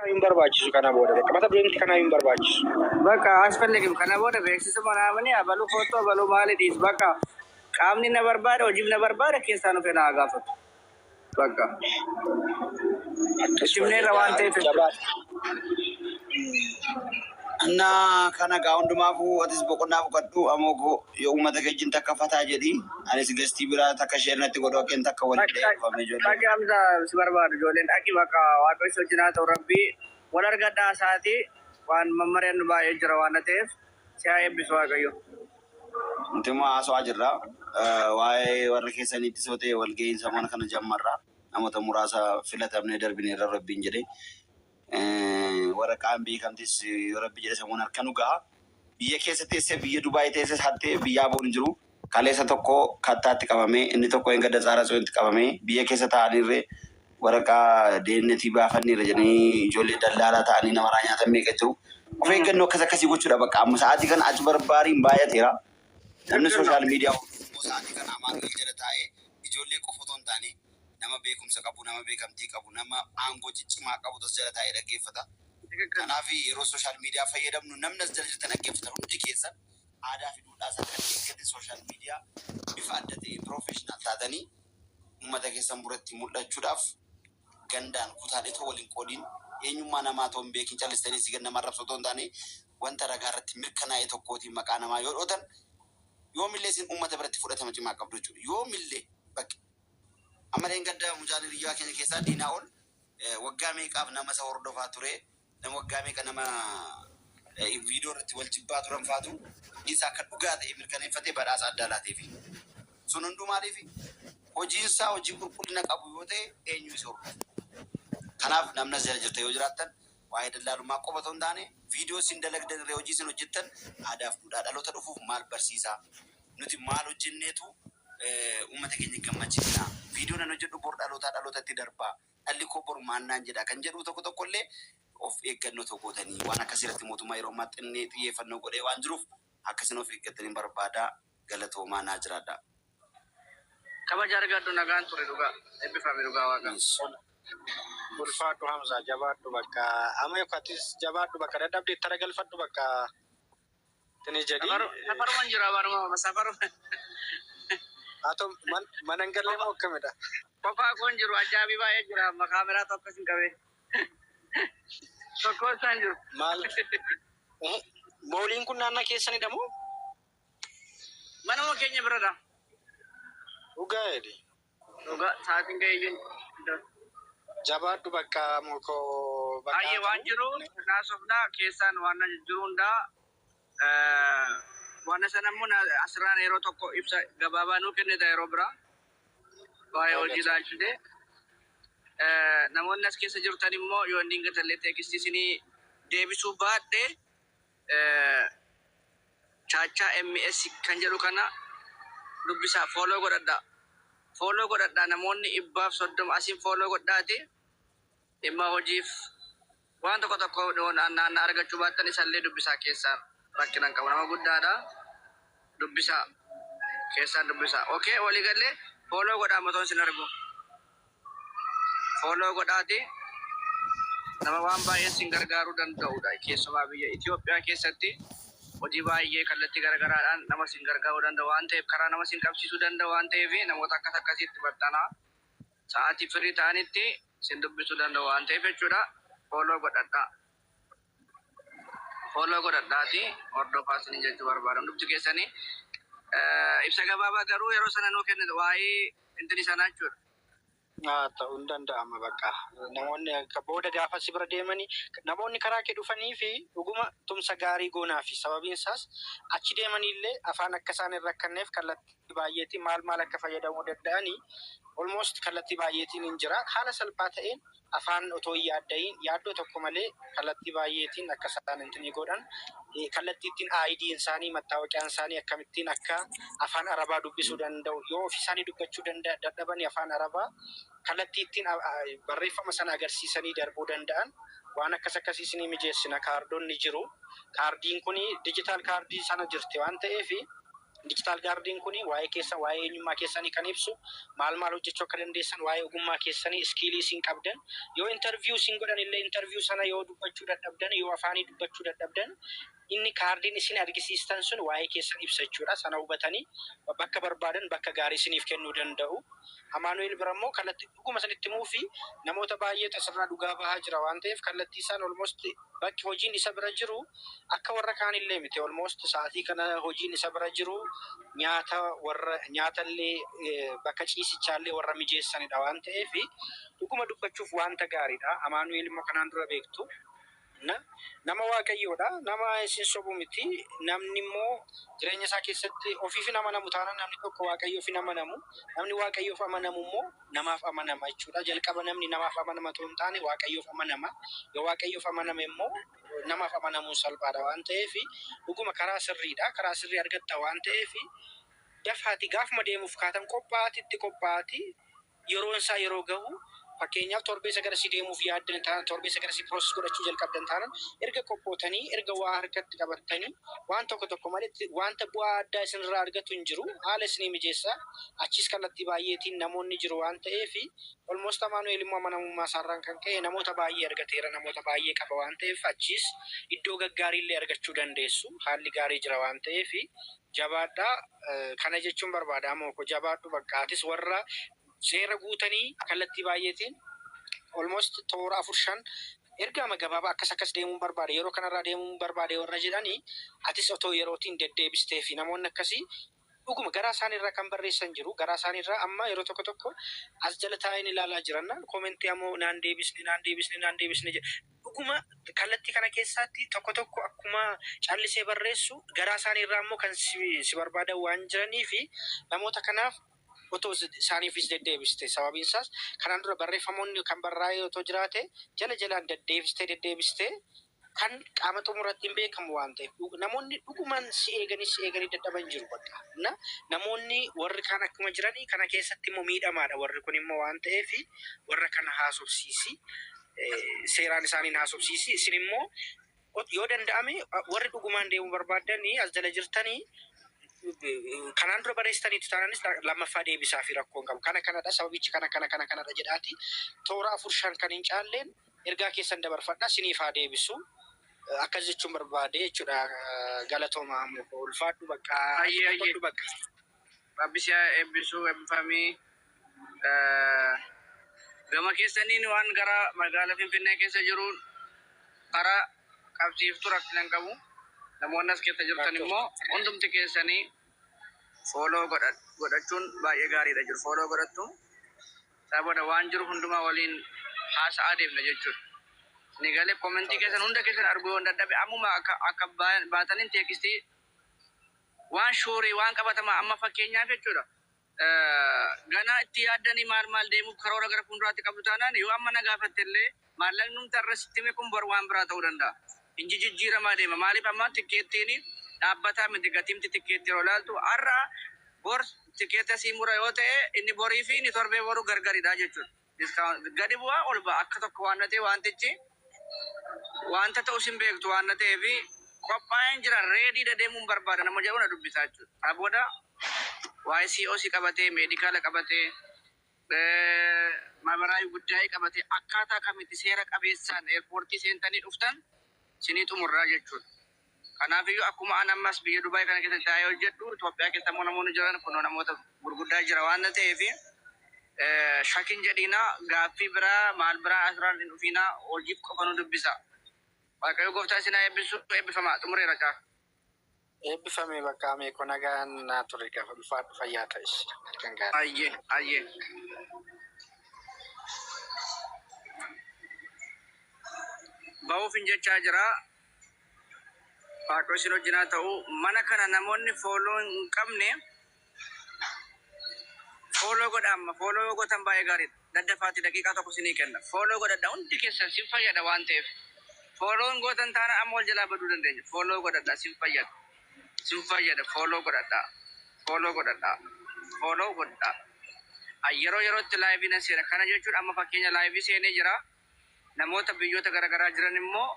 Hin barbaachisu kana booda bakka mata dureen kanaa hin barbaachisu. Bakka asfalligim kana booda beeksisa manaamani abalu kootu abalu maali dhiis, bakka qaamni na barbaada, hojiif na barbaada, keessaa nu fedha haa gaafatu. Bakka itti himneerra waan ta'eef jechuudha. Jabaadha. Innaa kana gaa hundumaafuu atis boqonnaa boqadhu amoo koo, yoo uummata keejjin takka fataa jedhi, anis guest biraa takka ishee natti godhu akkeen takka waliin dhahee dhufame ijoollee. Dhaqi Hamza, si barbaadu ijoolleen, dhaqi bakka. Waaqayyo si wajjin haa ta'u, Rabbii wal argadhaa isaati waan mammari'annu baay'ee jira waan ta'eef, si haa eebbisu Waaqayyo. Nuti immoo haasawaa jirra. Waa'ee warra keessaniitti soo ta'e walga'iin samoona kana jammarra. Namoota muraasa filatamnee darbineerra, Rabbiin jedhee. Waraqaan beekamtis yoo Rabbi jedhe samoon harka nu gaha. Biyya keessa teessee, biyya Dubaayii teesses hattee biyyaa boon jiru. Kaleessa tokko kattaatti qabamee, inni tokko hin gadda tsaara tsoonitti qabamee, biyya keessa taa'aniirree waraqaa deennetii baafanneerra jedhanii ijoollee dallaalaa ta'anii namarraa nyaatan meeqa jiru. Of eeggannoo akkas akkasii gochuudha bakka amma sa'aatii kana achi barbaariin baay'ateera. Namni social media immoo sa'aatii kana Amaanu'el jala taa'ee ijoollee qofa otoo hin taane, nama beekumsa qabu, nama beekamtii qabu, nama aangoo ciccimaa qabu tas jala taa'ee dhaggeeffata. Kanaaf yeroo social media fayyadamnu, namni as jala jirtan dhaggeeffatan hundi keessan aadaa fi duudhaa isaa kan eeggate social media bifa adda ta'e professional taatanii uummata keessan biratti mul'achuudhaaf, gandaan kutaan itoo waliin qoodiin, eenyummaa namaa otoo hin beekin callistanii si nama arrabsu otoo hin taane, wanta ragaa irratti mirkanaa'e tokkootiin maqaa namaa yoo dhootan, yoomillee isin uummata biratti fudhatama cimaa qabdu jechuudha. Yoomillee bakki amma gadda mucaan hiriyaa keenya keessaa Diinaa ol waggaa meeqaaf nama isa hordofaa ture, nama waggaa meeqa nama viidiyoo irratti wal jibbaa turan faatu isa akka dhugaa ta'e mirkaneeffatee badhaasa addaa laateefi. Sun hunduu maaliif? Hojiin isaa hojii qulqullina qabu yoo ta'e, eenyu isa hordofa? Kanaaf namni as jala jirta yoo jiraattan, waa'ee dallaalummaa qofa otoo hin taane, viidiyoo isin dalagdan irra hojii isin hojjettan aadaaf duudhaa dhaloota dhufuuf maal barsiisaa? Nuti maal hojjenneetu uummata keenya gammachiisna? Viidiyoo nan hojjedhu bor dhalootaa dhalootatti darbaa. Dhalli koo bor maal naan jedha kan jedhu tokko tokko illee of eeggannoo tokko gootanii, waan akkasii irratti mootummaa yeroo ammaa xinnee xiyyeeffannoo godhee waan jiruuf, akkasin of eeggatanii barbaada. Galatoomaa, naa jiraadha. Kabaja argadhu, nagaan ture dhugaa. Eebbifame dhugaa Waaqa. Ulfaadhu Hamza, jabaadhu bakka amma yookatis jabaadhu bakka dadhabde itti galfadhu bakka tini jedhi. Safaruma jira, baruma safaruma. Haa ta'u, mana hin galle moo akkamidha? Qofaa kun jiru, ajaa'ibi baay'ee jira, amma kaameraa tokko sin qabee. Tokko isaan jiru. Maal? Mooliin kun naannoo keessanidha moo? Manuma keenya biradha. Dhugaa jedhi. Dhugaa, sa'aatiin ga'ee jiru. Jabaadhu bakka mukoo bakka. Baay'ee waan jiru naasofnaa keessaan waan jiru hundaa, waan sana immoo asirraan yeroo tokko ibsa gabaabaa nuu kennita yeroo biraa. Waa'ee hojii ilaalchise. Namoonni as keessa jirtan immoo yoo inni gatallee text isinii deebisuu baadhe, Chaachaa MS kan jedhu kana dubbisaa, follow godhadhaa. Follow godhadhaa, namoonni 130 asiin follow godhaati, dhimma hojiif waan tokko tokko naannaa argachuu baattan isallee dubbisaa keessaan, rakkina hin qabu, nama guddaadha, dubbisaa keessaan dubbisaa. Okay, walii gallee, follow godhaa, motoon sin argu. Follow godhaati, nama waan baay'ee sin gargaaruu danda'udha. Keessumaa biyya Itoophiyaa keessatti hojii baay'ee kallattii garagaraadhaan nama sin gargaaruu danda'u waan ta'eef, karaa nama sin qabsiisuu danda'u waan ta'eef, namoota akkas akkasiitti maxxanaa, sa'aatii firii ta'anitti sin dubbisuu danda'u waan ta'eef jechuudha. Follow godhadhaa. Follow godhadhaati hordofaa isinin jechuu barbaada. Hundumti keessanii ibsa gabaabaa garuu yeroo sana nuu kennitu waa'ee intini sanaa jechuudha. Haa ta'uu hin danda'ama bakka namoonni akka booda gaafa si bira deemanii, namoonni karaa kee dhufanii fi dhuguma tumsa gaarii goonaa fi sababiin isaas achi deemanii illee afaan akka isaan hin rakkanneef kallattii baay'eetiin maal maal akka fayyadamuu danda'anii almost kallattii baay'eetiin hin jira, haala salphaa ta'een afaan otoo hin yaadda'iin, yaaddoo tokko malee kallattii baay'eetiin akka isaan intinii godhan, kallattii ittiin ID'n isaanii, mattaawaqiyaan isaanii akkamittiin akka afaan Arabaa dubbisuu danda'u, yoo ofii isaanii dubbachuu dadhabanii afaan Arabaa kallattii ittiin barreeffama sana agarsiisanii darbuu danda'an, waan akkas akkasii isinii mijeessina. Kaardonni jiru. Kaardiin kun digital kaardii sana jirti waan ta'eef Digital cardiin kun waa'ee keessan, waa'ee eenyummaa keessanii kan ibsu, maal maal hojjechuu akka dandeessan, waa'ee ogummaa keessanii, skillii isin qabdan, yoo interview isin godhan illee interview sana yoo dubbachuu dadhabdan, yoo afaanii dubbachuu dadhabdan, inni kaardiin isin argisiistan sun waa'ee keessan ibsa jechuudha. Sana hubatanii bakka barbaadan bakka gaarii isiniif kennuu danda'u. Amaanu'eel bira immoo kallattii dhuguma sanitti himuu fi namoota baay'eetu asirraa dhugaa bahaa jira waan ta'eef, kallattii isaan almost bakki hojiin isa bira jiru akka warra kaanillee miti. Almost sa'aatii kana hojiin isa bira jiru nyaata warra nyaatallee bakka ciisichaallee warra mijeessanidha waan ta'eef, dhuguma dubbachuuf wanta gaariidha. Amaanu'eel immoo kanaan dura beektu. Nama Waaqayyoodha. Nama isin sobu miti. Namni immoo jireenya isaa keessatti ofiif hin amanamu taanaan, namni tokko Waaqayyoof hin amanamu. Namni Waaqayyoof amanamu immoo namaaf amanama jechuudha. Jalqaba namni namaaf amanama otoo hin taane Waaqayyoof amanama. Yoo Waaqayyoof amaname immoo namaaf amanamuun salphaadha waan ta'eef, dhuguma karaa sirriidha. Karaa sirrii argatta waan ta'eef, dafaati gaafuma deemuuf kaatan qophaa'aati, itti qophaa'aati. Yeroon isaa yeroo gahu, fakkeenyaaf torbee isa garasii deemuuf yaaddan taanaan, torbee isa garasii process godhachuu jalqabdan taanaan, erga qophootanii, erga waa harkatti qabattanii, waan tokko tokko malee wanta bu'aa addaa isinirraa argatu hin jiru. Haala isinii mijeessaa. Achis kallattii baay'eetiin namoonni jiru waan ta'eef, almost Amaanu'eel immoo amanamummaa isaarraan kan ka'e namoota baay'ee argateera, namoota baay'ee qaba waan ta'eef, achis iddoo gaggaarii illee argachuu dandeessu. Haalli gaarii jira waan ta'eef jabaadhaa. Kana jechuun barbaada. Ammoo ko jabaadhu, bakka atis warra seera guutanii kallattii baay'eetiin almost toora afur shan ergaama gabaabaa akkas akkas deemuun barbaade, yeroo kanarraa deemuun barbaade warra jedhanii, atis otoo yerootiin deddeebistee fi namoonni akkasii dhuguma garaa isaaniirraa kan barreessan jiru. Garaa isaaniirraa amma yeroo tokko tokko as jala taa'een ilaalaa jiranna, commentii ammoo naan deebisne, naan deebisne, naan deebisne jedha. Dhuguma kallattii kana keessaatti tokko tokko akkuma callisee barreessu, garaa isaaniirraa immoo kan si barbaadan waan jiranii fi namoota kanaaf otoo isaaniifis deddeebiste, sababiin isaas kanaan dura barreeffamoonni kan barraa'ee otoo jiraate, jala jalaan deddeebistee deddeebistee kan qaama xumuratti hin beekamu waan ta'eef, namoonni dhugumaan si eeganii si eeganii dadhaban jiru bakka. Na namoonni warri kaan akkuma jiranii kana keessatti immoo miidhamaadha warri kun immoo waan ta'eef, warra kana haasofsiisi, seeraan isaaniin haasofsiisi. Isin immoo yoo danda'ame warri dhugumaan deemuu barbaaddanii as jala jirtanii, kanaan dura barreessitaniitu taananis lammaffaa deebisaa fi rakkoon qabu. Kana kanadha, sababichi kana kana kana kanadha jedhaati. Toora afur shan kan hin caalleen ergaa keessan dabarfadhaa, siniif haa deebisu. Akkas jechuun barbaade jechuudha. Galatooma, ulfaadhu bakka. Ayyee, ayyee. Bakka. Rabbi si haa eebbisu, eebbifamii. Gama keessaniin waan gara magaalaa Finfinnee keessa jiruun karaa qabsiiftuu rakkina hin qabu. Namoonni as keessa jirtan immoo hundumti keessanii follow godhachuun baay'ee gaariidha jiru. Follow godhattu. Isaa booda waan jiru hundumaa waliin haasa'aa deemna jechuudha. Ni galee commentii keessan hunda keessan arguu yoo dadhabe, ammuma akka baataniin textii waan sure waan qabatamaa amma fakkeenyaaf jechuudha. Ganaa itti yaaddanii maal maal deemuuf karoora gara fuulduraatti qabdu taanaan, yoo amma na gaafatte illee maallaqni numti har'a sitti hime kun bor waan biraa ta'uu danda'a. Inji jijjiiramaa deema. Maaliif amma tikkeettiin dhaabbataa miti? Gatiimti tikkeettii yeroo ilaaltu, har'a bor tikkeetta sii mura yoo ta'e, inni borii fi inni torbee boruu gargaridha jechuudha. Gadi bu'aa ol ba'a akka tokko waan ta'e, wantichi wanta ta'us hin beektu waan ta'eef, qophaa'een jira, ready deemuun barbaada nama jedhu na dubbisaa jechuudha. Isaa booda waa'ee COC qabatee, medical qabatee, mabaraa guddaa qabatee, akkaataa kamitti seera qabeessaan airportii seentanii dhuftan sinii xumurraa jechuudha. Kanaafiyyuu akkuma an ammas biyya Dubaay kana keessatti taa'ee hojjedhu, Itoophiyaa keessa immoo namoonni jiran kunoo namoota gurguddaa jira waan ta'eef, shakin jedhiina, gaaffii biraa maal biraa asirraan hin dhufiina, hojiif qofa nu dubbisa. Waaqayyo gooftaa isin haa eebbisu, eebbifamaa, xumureera caa. Eebbifame bakka, ameeko nagaan naa ture, gaafa ulfaadhu, fayyaa ta'es. Kan gaarii. Ayyee, ayyee. Ba'uuf hin jechaa jira. Waaqayyo isin wajjin haa ta'u. Mana kana namoonni follow hin qabne follow godha amma. Follow yoo gootan baay'ee gaariidha. Daddafaati daqiiqaa tokko isinii kenna. Follow godhadha, hundi keessan sin fayyada waan ta'eef. Follow hin gootan taana amma wal jalaa baduu dandeenya. Follow godhadha, sin fayyada. Sin fayyada, follow godhadha. Follow godhadha. Follow godhadha. Yeroo yerootti live nan seena. Kana jechuun amma fakkeenya live seenee jira. Namoota biyyoota garaagaraa jiran immoo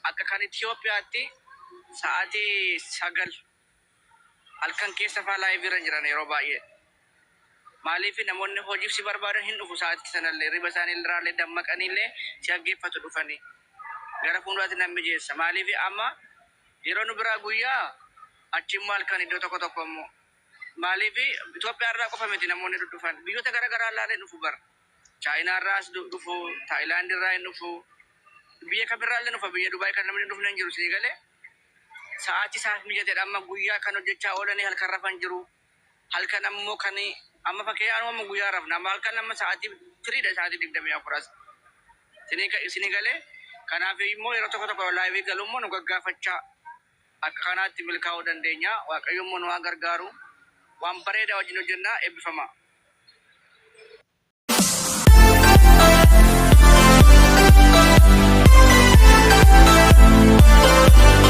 akka kan Itoophiyaatti sa'aatii 9 Halkan keessa faa live irra jiran yeroo baay'ee. Maaliif namoonni hojiif si barbaadan hin dhufu sa'aatii sanallee riba isaanii irraallee dammaqaniillee si dhaggeeffatu dhufanii. Gara fuulduraatti nan mijeessa. Maaliif amma yeroo nu biraa guyyaa achi immoo halkan iddoo tokko tokko immoo. Maaliif Itoophiyaa irraa qofa miti namoonni dhufan, biyyoota gara garaa irraa dhufu bara. Chaayinaa irraas dhufu, Taayilaand irraa hin dhufu, biyya kamirraa illee dhufa, biyya Dubaay kan namni hin dhufne hin jiru isinii galee. Sa'aatii isaaf mijateedha. Amma guyyaa kan hojjechaa oolanii halkan rafan jiru. Halkan ammoo kan amma fakkeenyaaf amma guyyaa rafna, amma halkan amma sa'aatii tiriidha, sa'aatii 24 as. Isinii galee, kanaaf immoo yeroo tokko tokko live galu immoo nu gaggaafachaa akka kanaatti milkaa'uu dandeenya. Waaqayyo immoo nu haa gargaaru. Waan bareedaa wajjin hojjennaa, eebbifama.